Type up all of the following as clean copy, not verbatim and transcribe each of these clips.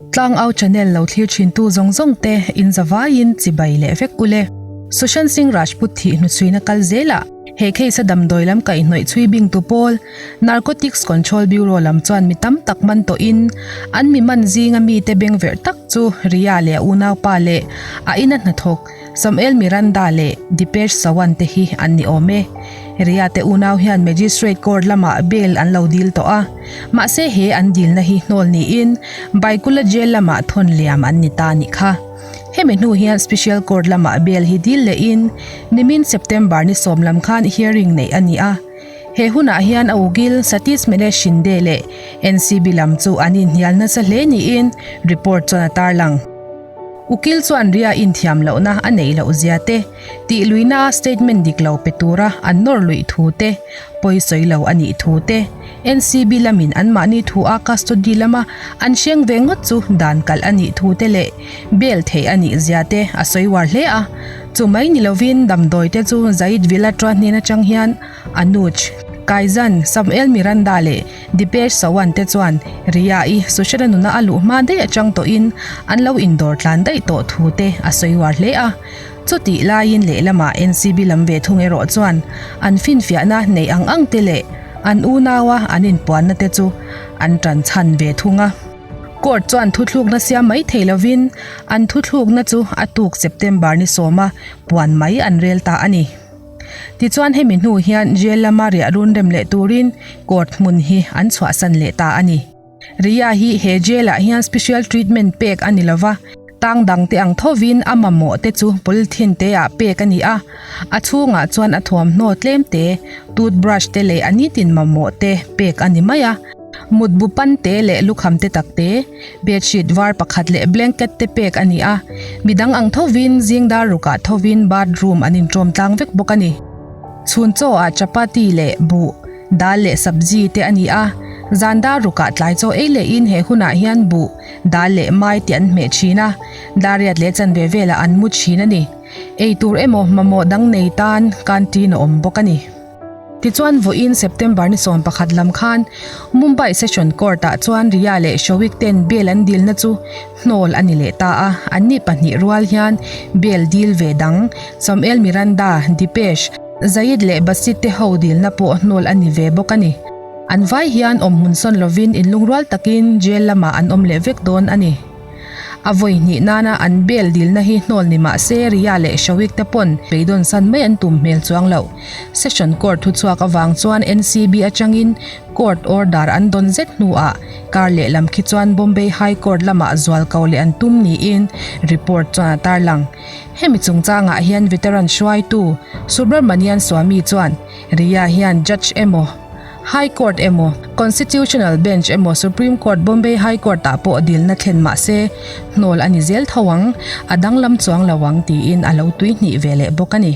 Tlangau channel lo thlir thintu zawng zawng te in zavaiin chibai leh vek ule. Sushant Singh Rajput thih hnuchhuina kal zelah he case a damdawi lam kaihhnawih chhui bingtu pawl Narcotics Control Bureau lam chuan mi tam tak man tawhin an mi man zinga mite bengverh tak chu Riya leh a unaupa leh a ina hnathawk Samuel Miranda leh Dipesh Sawant te hi an ni awm e. Riya te unau hian Magistrate Court lamah bail an lo dil tawh a, mahse he an dilna hi hnawl niin Byculla Jail lamah thawn liam an ni ta nih kha. Hemi hnu hian Special Court lamah bail hi dil lehin nimin September ni sawm lam khan hearing neih a ni a. He hunah hian a ukil Satish Mele Shinde leh NCB lam chu an inhnial nasa hle niin report chuan a tarlang. Ukil chuan Ria inthiam lohna a neih loh zia te, tih luihna statement dik lo pe tura an nawr luih thu te, pawi sawi lo a nih thu te, NCB lamin anmahni thu a custody lama an hreng ve ngawt chu dan kalh a nih thu te leh bail theih a nih zia te a sawi uar hle a. Chu mai ni lovin damdawi te chu Zaid Vilatra hnen atang hian Anuj, Kaizan, Samuel Miranda leh Dipesh Sawant te chuan Riya-i Sushant-a nuna a luh hma daih atang tawhin an lo indawr tlan daih tawh thu te a sawi uar hle a. Chutih laiin lehlamah NCB lam ve thung erawh chuan an finfiahna neih ang ang te leh an unaua an inpuanna te chu an tan chhan ve thung a. Court chuan thuthlukna siam mai thei lovin an thuthlukna chu a tuk September ni sawma puan mai an rel ta a ni. Tichuan hemi hnu hian jail lama riah run rem leh turin court hmun hi an chhuahsan leh ta a ni. Riya hi he jail ah hian special treatment pek a ni lova, tang dang te ang thovin a mamawh te chu polythene te ah pek a ni a, a chhungah chuan a thuamhnaw tlem te, toothbrush te leh a nitin mamawh te pek a ni mai a. Mutbu pan te leh lukham te tak te, bedsheet var pakhat leh blanket te pek a ni a, midang ang thovin zing dar rukah thovin bathroom an inṭawm tlang vek bawk a ni. Chhun chaw ah chapati leh buh, dal leh sabzi te a ni a, zan dar rukah tlai chaw ei lehin he hunah hian buh, dal leh mai te an hmeh thin a, dariat leh chanve velah an mu thin a ni. Eitur emaw mamawh dang nei tan canteen a awm bawk a ni. Tichuan vawiin September ni 11 lam khan Mumbai Session Court-ah chuan Riya leh Showik ten bail an dilna chu hnawl a ni leh ta a, anni pahnih rual hian bail dil ve dang Samuel Miranda, Dipesh, Zaid leh Basit te ho dilna pawh hnawl a ni ve bawk a ni. An vai hian awmhmun sawn lovin inlungrual takin jail lamah an awm leh vek dawn a ni. A vawi hnih nana an bail dilna hi hnawl ni mah se Riya leh Showik te pawn beidawn san mai an tum hmel chuang loh. Session Court thuchhuak avang chuan NCB atangin Court order an dawn zet hnuah kar lehlam khi chuan Bombay High Court lamah zual ko leh an tum niin report chuan a tarlang. Hemi chungchangah hian veteran hruaitu Subramanian Swamy chuan Riya hian judge emaw, High Court emaw, Constitutional Bench emaw Supreme Court Bombay High Court ah pawh dilna thlen mah se hnawl a ni zel tho ang, a danglam chuang lo ang tiin a lo tuihnih ve leh bawk a ni.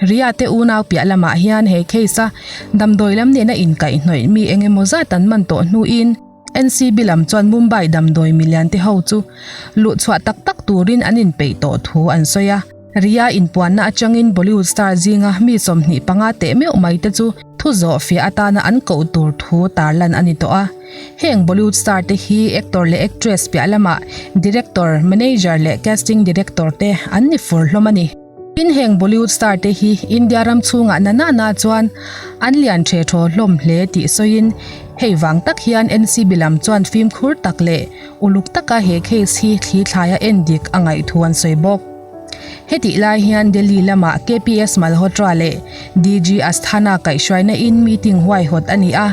Riya te unau piah lamah hian he case a damdawi lam nena inkaihhnawih mi eng emaw zat an man tawh hnuin NCB lam chuan Mumbai damdawi milian te ho chu luhchhuah tak tak turin an inpeih tawh thu an sawi a. Riya inpuanna atangin Bollywood star zinga mi 25 teh meuh mai te chu thu zawh fiah atana an koh tur thu tarlan a ni tawh a. Heng Bollywood star te hi actor leh actress piah lamah director, manager leh casting director te an ni fur hlawm a ni. Tin heng Bollywood star te hi India ram chhungah na na na chuan an lian the thaw hlawm hle tih sawiin hei vang tak hian NCB lam chuan fimkhur tak leh uluk taka he case hi thli thlaia en dik a ngaih thu an sawi bawk. Hetih lai hian Delhi lamah KPS Malhotra leh DG Asthana kaihhruaina in meeting huaihawt a ni a.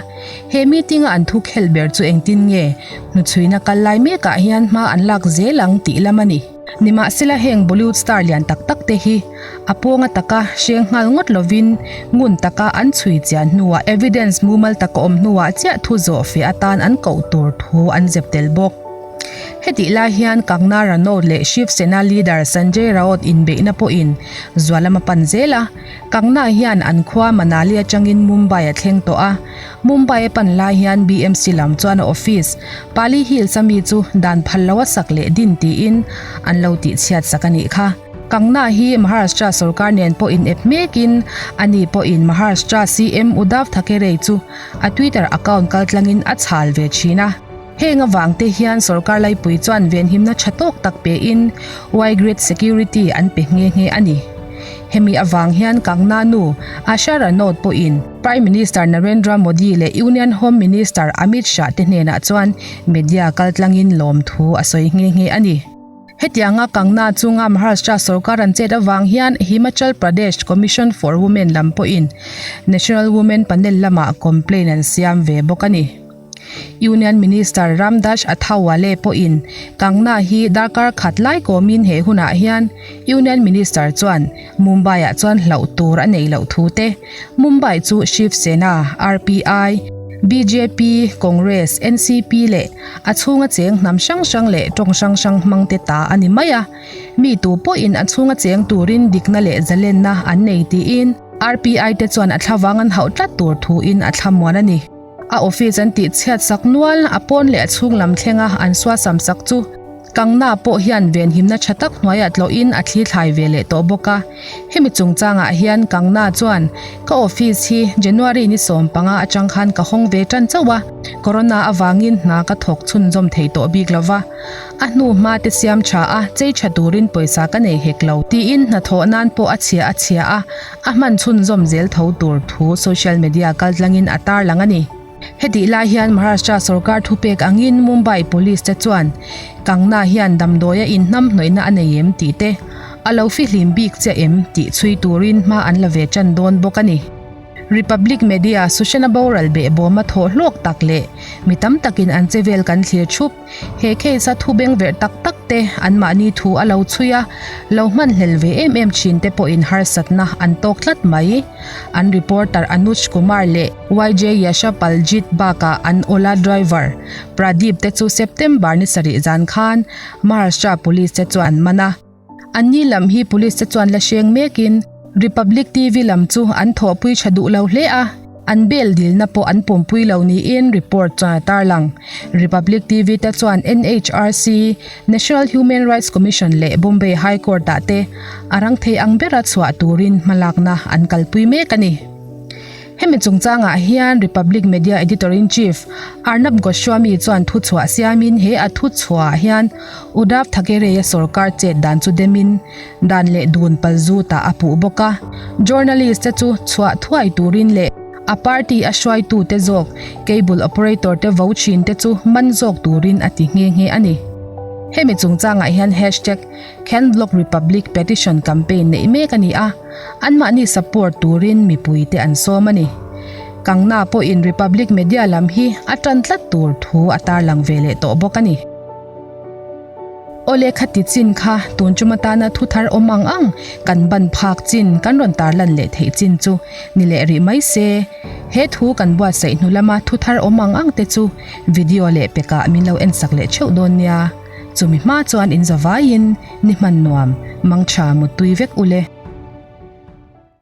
He meeting a an thu khelh ber chu engtin nge hnuchhuina kal lai mekah hian hma an lak zel ang tih lam a ni. Nimahsela heng Bollywood star lian tak tak te hi a pawnga taka hreng nghal ngawt lovin ngun taka an chhui chian hnuah evidence mumal taka awm hnuah chiah thu zawh fiah atan an koh tur thu an zep tel bawk. Hetih lai hian Kangna Ranaut leh Shiv Sena leader Sanjay Raut inbeihna pawhin zualam a pan zel a. Kangna hian an khua Manali atangin Mumbai a thleng tawh a. Mumbai a pan lai hian BMC lam chuan a office, Pali Hills a mi chu dan phal lo a sak leh din tiin an lo tihchhiat sak a nih kha. Kangna hi Maharashtra sorkar nen pawh inep mekin ani pawhin Maharashtra CM Uddhav Thackeray chu a Twitter account kaltlangin a chhal ve thin a. Heng avang te hian sorkar laipui chuan venhimna tha tawk tak pein Y-grade security an pe nghe nghe a ni. Hemi avang hian Kangna nu Asha Ranaut pawhin Prime Minister Narendra Modi leh Union Home Minister Amit Shah te hnenah chuan media kaltlangin lawmthu a sawi nghe nghe a ni. Hetianga Kangna chunga Maharashtra sorkar an chet avang hian Himachal Pradesh Commission for Women lam pawhin National Women Panel lamah complaint an siam ve bawk a ni. Union Minister Ramdas Athawale pawhin Kangna hi darkar khat lai kawmin he hunah hian Union Minister chuan Mumbai-ah chuan hlauh tur a neih loh thu te, Mumbai chu Shiv Sena, RPI, bjp, Congress, NCP leh a chhunga cheng hnam hrang hrang leh tawng hrang hrang hmangte ta a ni mai a, mi tu pawhin a chhunga cheng turin dikna leh zalenna an nei tiin RPI te chuan a thlavang an hauh tlat tur thuin a thlamuan a ni. A office an tih chhiat sak nual, a pawn leh a chhung lam thlenga an suasam sak chu Kangna pawh hian venhimna tha tak hnuaiah tlawhin a thli thlai ve leh tawh bawk a. Hemi chungchangah hian Kangna chuan, Ka office hi January ni 15 atang khan ka hawng ve tan chauh a, Corona avangin hna ka thawk chhunzawm thei tawh bik lo va, a hnu hma te siam tha a, chei tha turin pawisa ka nei hek lo, tiin hnathawh nan pawh a chhia a chhia a, A hman chhunzawm zel tho tur thu social media kaltlangin a tarlang a ni. Hetih lai hian Maharashtra sorkar thupek angin Mumbai Police te chuan Kangna hian damdawia inhnamhnawihna a nei em tih te, a lo fihlim bik chiah em tih chhui turin hma an la ve tan dawn bawk a ni. Republic Media Sushana boral behbawma thawh hlawk tak leh mi tam takin an chevel kan thlir thup. He case a thu bengverh tak tak te anmahni thu a lo chhui a, lo hmanhlel ve em em thin te pawhin harsatna an tawk tlat mai. An reporter Anuj Kumar leh YJ Yasha Paljit bakah an Ola driver Pradeep te chu September ni sarih zan khan Maharashtra Police te chuan an man a. Anni lam hi Police te chuan la hreng mekin Republic TV lam chu an thawhpui tha duh lo hle a, an bail dilna pawh an pawmpui lo niin report chuan a tarlang. Republic TV te chuan NHRC, National Human Rights Commission leh Bombay High Court ah te a rang thei ang bera chhuah turin hmalakna an kalpui mek a ni. Hemi chungchangah hian Republic Media Editor-in-Chief Arnab Goswami chuan thuchhuah siamin he a thuchhuahah hian Uddhav Thackeray-a sorkar chet dan chu demin dan leh dun pal zutah a puh bawk a. Journalist te chu chhuah thuai turin leh a party a hruaitute zawk cable operator te vo thin te chu man zawk turin a ti nghe nghe a ni. Hemi chungchangah hian hashtag CanBlockRepublic petition campaign neih mek a ni a. Anmahni support turin mipuite an sawm a ni. Kangna pawhin Republic Media lam hi a tan tlat tur thu a tarlang ve leh tawh bawk a ni. Awle khati chin kha tun tum atana thu thar awm ang ang kan ban phak chin kan rawn tarlan leh theih chin chu ni leh rih mai se. He thu kan buatsaih hnu lama thu thar awm ang ang te chu video leh pekah min lo ensak leh theuh dawn nia. Chumi hma chuan in zavaiin ni hman nuam, mangtha muttui vek ule.